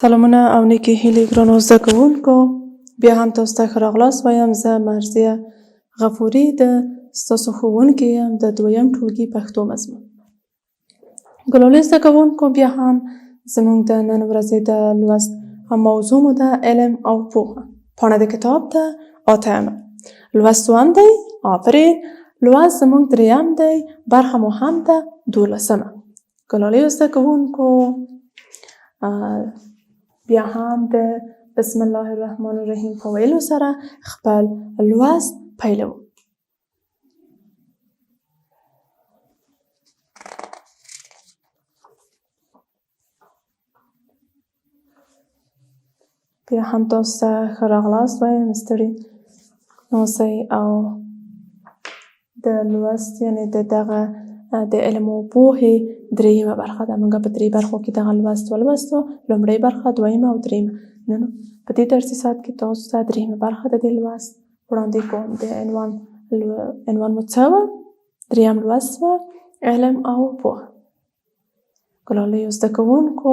سلامونه او نیکې هیلې ګرانو زده کوونکو، بیا هم تاسو ته ښه راغلاست وایم. زه مرضیه غفوري د ستاسو ښوونکې یم د دویم ټولګي پښتو مضمون. ګلالي زده کوونکو، بیا هم زموږ د نن ورځې د لوست موضوع مو ده علم او پوهه. پاڼه د کتاب ده اتمه، لوست دویم دی. آفرین، لوست زموږ دریم دی، برخه مو هم ده دولسمه. ګلالیو زده کوونکو، بیا هم د بسم الله الرحمن الرحیم په ویلو سره خپل لوست پیلوو. بیا هم تاسو ته ښه راغلاست وایم، ستړي اوسئ. او د لوست یعنې د دغه د علم او پوهې درېیمه برخه ده. موږ په درې برخو کې دغه لوست ولوستو، لومړۍ برخه، دویمه او درېیمه. نن په دې درسي ساعت کې تاسو ته درېیمه برخه د دې لوست وړاندې کوم. د عنوان مو څه وه؟ درېیم لوست وه علم او پوهه. ګلالیو زده کوونکو،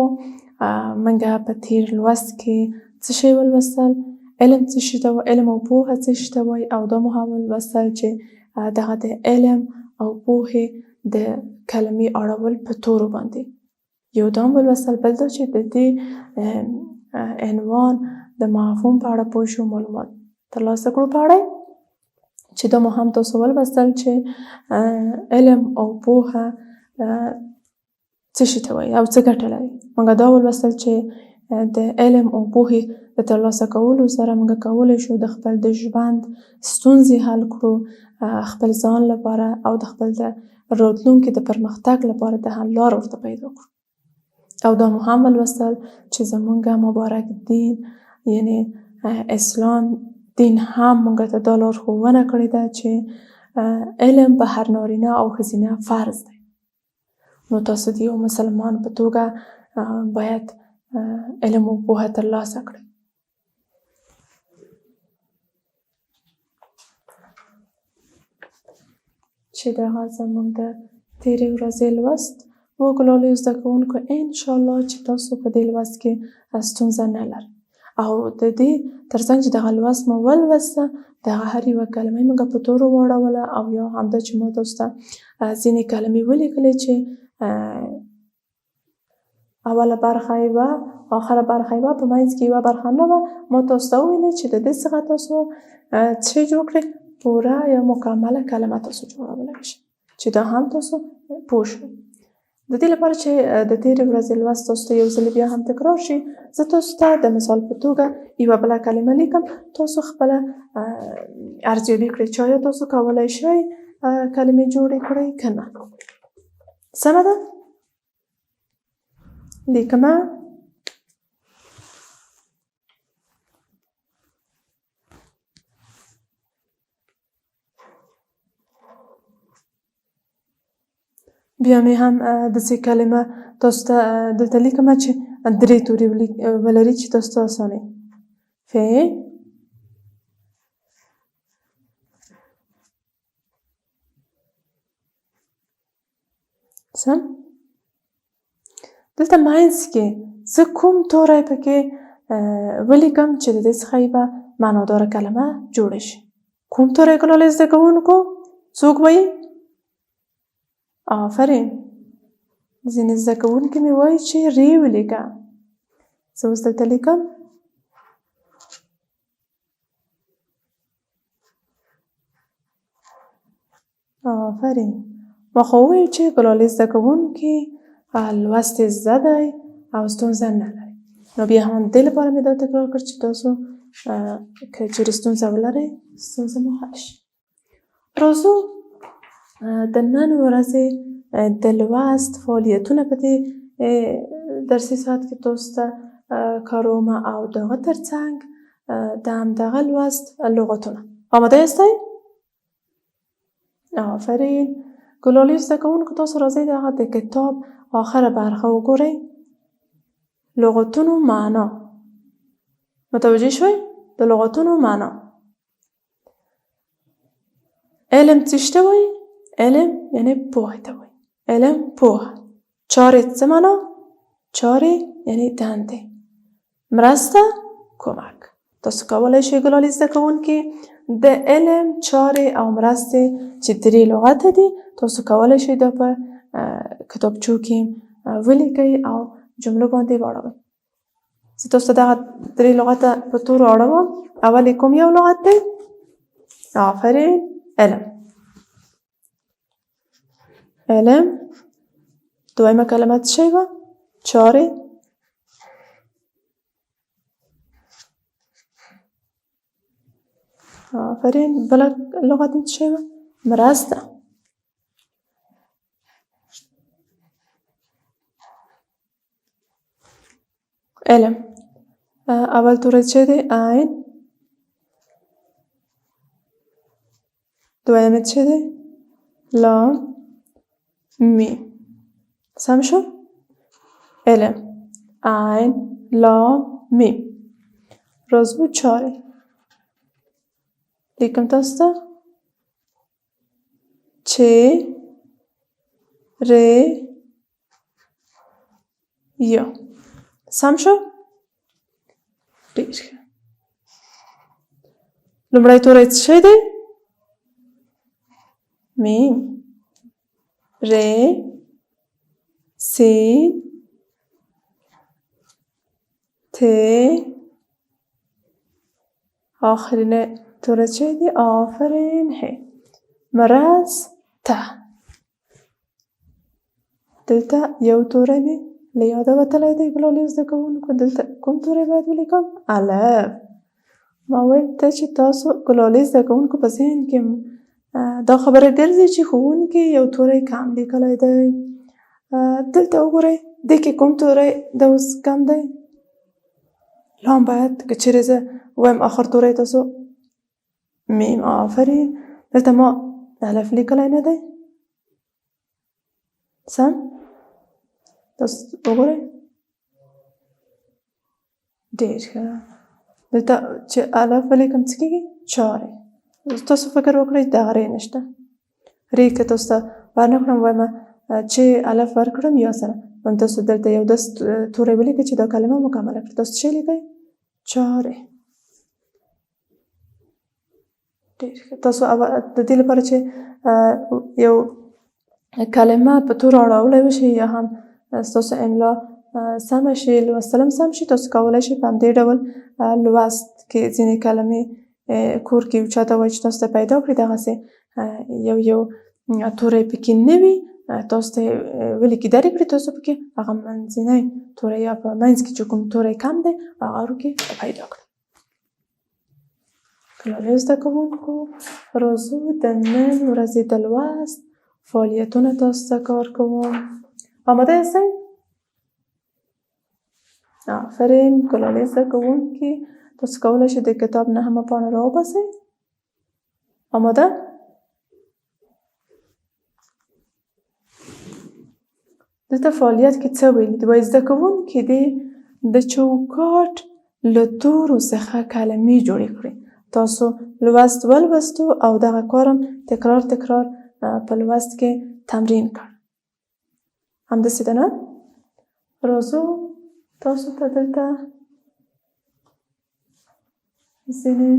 موږ په تیر لوست کې څه شی ولوستل؟ علم څه شي ته وایي، علم او پوهه څه شي ته وایي، او دا مو هم ولوستل چې دغه د علم او پوهې د کلمې اړول په تورو باندې یو دام ولوستل. بل دا چې د دې عنوان د مفهوم په اړه پوه شو، معلومات ترلاسه کړو په اړه چې دا مو هم تاسو ولوستل چې علم او پوهه څه شي ته وایي او څه ګټه لري. موږ دا ولوستل چې د علم او پوهې د ترلاسه کولو سره موږ کولی شو د خپل د ژوند ستونزې حل کړو، خپل ځان لپاره او د خپل د راتلونکي د پرمختګ لپاره د حل لار ورته پیدا کړو. او دا مو هم ولوستل چې زمونږ مبارک دین یعنی اسلام دین هم مونږ ته دا لارښوونه کړې ده چې علم په هر نارینه او ښځینه فرض دی. نو تاسو د یو مسلمان په توګه باید علم او پوهه ترلاسه کړئ. چې دغه زموږ د تېرې ورځې لوست و. ګلالیو زده کوونکو، انشاءالله چې تاسو په دې لوست کې ستونزه نه لرئ. او د دې ترڅنګ چې دغه لوست مو ولوسته، دغه هر یوه کلمه موږ په تورو واړوله، او یا همدا چې ما تاسو ته ځینې کلمې ولیکلې چې اوله برخه یې وه، آخره برخه یې وه، په منځ کې یوه برخه نه وه، ما تاسو ته وویلې چې د دې څخه تاسو څه جوړ کړئ، پوره یا مکمله کلمه تاسو جوړولی شئ، چې دا هم تاسو پوه شئ. د دې لپاره چې د تېرې ورځې لوست تاسو ته یو ځل بیا هم تکرار شي، زه تاسو ته د مثال په توګه یوه بله کلمه لیکم، تاسو خپله ارزیابي کړئ چې آیا تاسو کولی شئ کلمې جوړې کړئ که نه. سمه ده؟ لیکمه. بیا مې هم داسې کلمه تاسو ته دلته لیکم چې درې توري ولري چې تاسو ته اسانه ف سم. دلته منځ کې زه کوم توری پکې ولیکم چې د دې څخه یوه معناداره کلمه جوړه شي؟ کوم توری ګلالۍ زده کوونکو؟ څوک وایي؟ آفرین، ځینې زده کوونکي مې وایي چې ری ولیکه. زه اوس دلته لیکم. آفرین، ما خو وویل چې ګلالي زده کوونکي لوست یې زده دی او ستونزه نه لري. نو بیا هم دې لپاره مې دا تکرار کړ چې تاسو که چېرې ستونزه ولرئ، ستونزه مو حل شي. راځو د نن ورځې د لوست فعالیتونه په دې درسي ساعت کې تاسو ته کاروم، او د هغه ترڅنګ د همدغه لوست لغتونه. آماده یاستئ؟ آفرین ګلالیو زده کوونکو، تاسو راځئ دغه د کتاب آخره برخه وګورئ، لغتونو معنا. متوجه شوئ؟ د لغتونو معنا. علم څه شي ته وایي؟ علم یعنی پوهې ته وایي. علم پوهه. چارې څه معنا؟ چارې یعنی دندې. مرسته، کمک. تاسو کولی شئ ګلالي زده کوونکي د علم، چارې او مرستې چې درې لغته دي، تاسو کولی شئ دا په کتابچو کې ولیکئ او جملو باندې واړوئ. زه تاسو ته دغه درې لغته په تورو اړوم. اول یې کوم یو لغت دی؟ آفرین، علم. علم. دویمه کلمه څه شی وه؟ چارې. آفرین. بله لغت څه شی وه؟ مرسته. علم. اول توری څه دی؟ عین. دویم څه دی؟ لام میم. سم شو؟ علم، عین، لام، میم. راځو چارې لیکم تاسو ته. چ ر ی. سم شو؟ ډېر ښه. لومړی توری څه شی دی؟ میم. ر، سین، ت. آخرین توری څه دی؟ آفرین، ه. مرسته. دلته یو توری مې له یاده وتلی دی ګلالي زده کوونکو. دلته کوم توری باید ولیکم؟ الف. ما ویل ته چې تاسو ګلالي زده کوونکو په ذهن کې دا خبره ګرځي چې ښوونکي یو توری کم لیکلی دی. دلته وګورئ، دې کې کوم توری د اوس کم دی؟ لام باید، که چېرې زه وایم آخر توری تاسو میم. آفرین. دلته ما الف لیکلی نه دی. سم؟ تاسو وګورئ، ډېر ښه. دلته چې الف ولیکم څه کېږي؟ چارې. تاسو فکر وکړئ دغه رې نشته. رې که تاسو ته ورنه کړم، وایم چې الف ورکړم یا سره وایم تاسو دلته یو داس توری ولیکئ چې دا کلمه مکمله کړي، تاسو څه لیکئ؟ چارې. ډېر ښه. تاسو د دې لپاره چې یو کلمه په تورو اړولی وشي یا هم ستاسو املا سمه شي، لوستل هم سم شي، تاسو کولی شئ په همدې ډول لوست کې ځینې کلمې کور کې یو چا ته وایي چې تاسو ته پیدا کړي، دغسې یو یو توری پکې نه وي تاسو ته ولیکي درې کړي، تاسو پکې هغه منځنی توری یا په منځ کې چې کوم توری کم دی هغه ورکې پیدا کړئ. ګلالي زده کوونکو، راځو د نن ورځې د لوست فعالیتونه تاسو ته کار کوم. آماده یاستئ؟ آفرین ګلالي زده کوونکي، تاسو کولی شئ د کتاب نهمه پاڼه راوباسئ. آماده؟ دلته فعالیت کې څه ویلي دي؟ وایي زده کوونکي دې د چوکاټ له تورو څخه کلمې جوړې کړي. تاسو لوست ولوستو او دغه کار هم تکرار تکرار په لوست کې تمرین کړ. همداسې ده نه؟ راځو تاسو ته دلته ځینې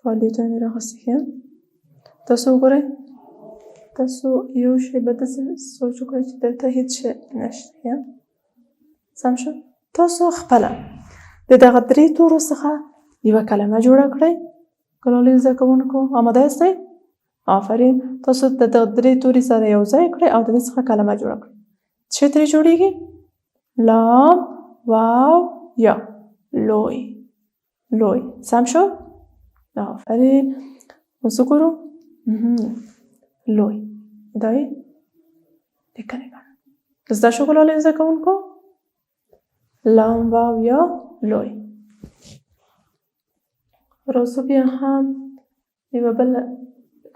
فعالیتونه مې راخیستي ښه. تاسو وګورئ، تاسو یو شی به داسې سوچ وکړئ چې دلته هیڅ شی نشته. ښه، سم شو؟ تاسو خپله د دغه درې تورو څخه یوه کلمه جوړه کړئ. ګلالي زده کوونکو، آماده یاستئ؟ آفرین. تاسو د دغه درې توري سره یو ځای کړئ او د دې څخه کلمه جوړه کړئ. څه ترې جوړیږي؟ لام، واو، یا. لوی. لوی. سم شو؟ آفرین. اوس وګورو. لوی. دا یې لیکنې کړه. زده شو ګلالي زده کوونکو؟ لام، واو، یا، لوی. راځو بیا هم یوه بله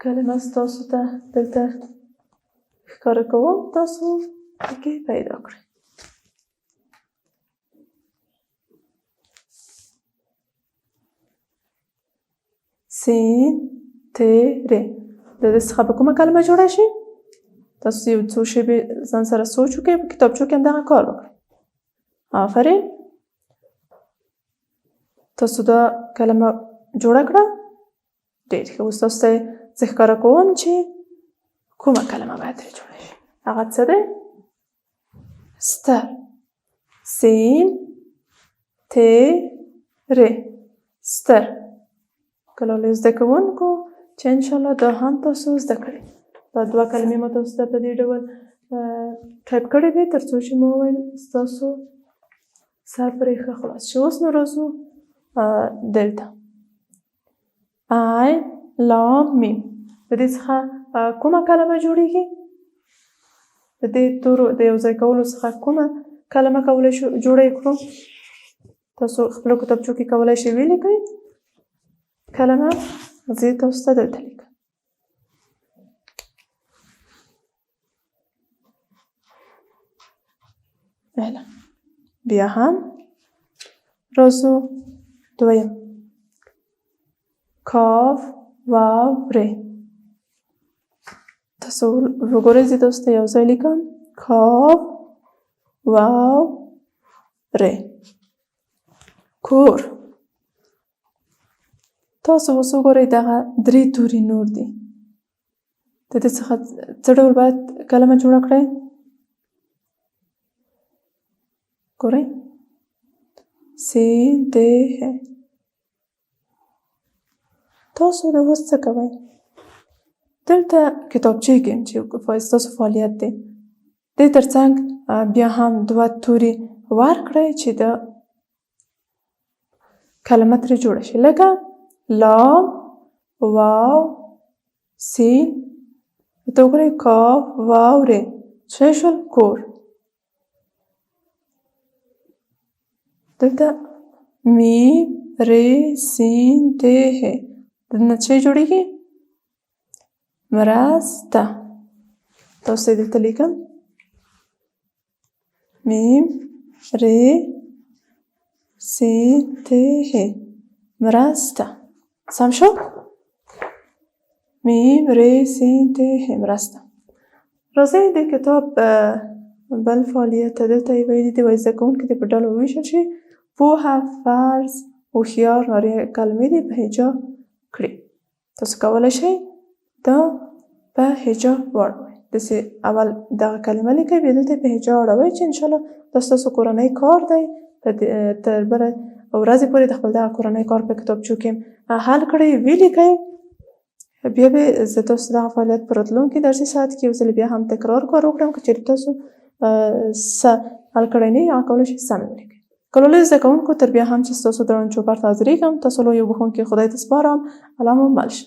کلمه ستاسو ته دلته ښکاره کوم، تاسو پکې پیدا کړئ. سین، ت، ر. د دې څخه به کومه کلمه جوړه شي؟ تاسو یو څو شېبې ځان سره سوچ وکړئ، په کتابچو کې هم دغه کار وکړئ. آفرین، تاسو دا کلمه جوړه کړه. ډېر ښه. اوس تاسو ته زه ښکاره کوم چې کومه کلمه باید ترې جوړه شي. هغه څه دی؟ ستر. سین ت ر، ستر. ګلالي زده کوونکو، چې انشاءالله دا هم تاسو زده کړئ. دا دوه کلمې ما تاسو ته په دې ډول ټایپ کړې دي تر څو چې ما وویل ستاسو سر پرې ښه خلاص شي. اوس نو راځو دلته عین لام میم، د دې څخه کومه کلمه جوړیږي؟ د دې تورو د یو ځای کولو څخه کومه کلمه کولی شو جوړه یې کړو؟ تاسو خپلو کتابچو کې کولی شئ ولیکئ کلمه. زه یې تاسو ته دلته لیکم. اهلا. بیا هم راځو دویم، کاف واو ر. تاسو وګورئ، زه تاسو ته یو ځای لیکم، کاف واو ر، کور. تاسو اوس وګورئ، دغه درې توري نور دي. د دې څخه څه ډول باید کلمه جوړه کړئ؟ ګورئ، سین ت ه. تاسو د اوس څه کوئ؟ دلته کتابچې کې چې ستاسو فعالیت دی، دې ترڅنګ بیا هم دوه توري ورکړئ چې د کلمه ترې جوړه شي، لکه لام واو سین. ته وګورئ، کاف واو ر، څه شول؟ کور. دلته میم ر سین ت ه، د نه څه جوړیږي؟ مرسته. تاسو یې دلته لیکم، میم ر سین ت ه، مرسته. سم شو؟ میم ر سین ت ه، مرسته. راځئ د کتاب بل فعالیت ته. دلته یې ویلي دي، وایي زده کوونکي دې په ډلو وویشل شي، پوهه، فرض، هوښیار، نارینه کلمې دې په هجا کړي. تاسو کولی شئ دا په هجا واړوئ. داسې اول دغه کلمه لیکئ، بیا دلته په هجا اړوئ، چې انشاءالله دا ستاسو کورنی کار دی. تر بله ورځې پورې د خپل دغه کورنی کار په کتابچو کې حل کړئ، ولیکئ. بیا به زه تاسو دغه فعالیت په راتلونکي درسي ساعت کې یو ځل بیا هم تکرار کار وکړم. که چېرې تاسو څه حل کړی نه وي، هغه کولی شئ سم یې ولیکئ. ګلالي زده کوونکو، تر بیا هم چې ستاسو دروند چوپړ ته حاضرېږم، تاسو لوی بښونکي خدای ته سپارم. الله مو مل شه.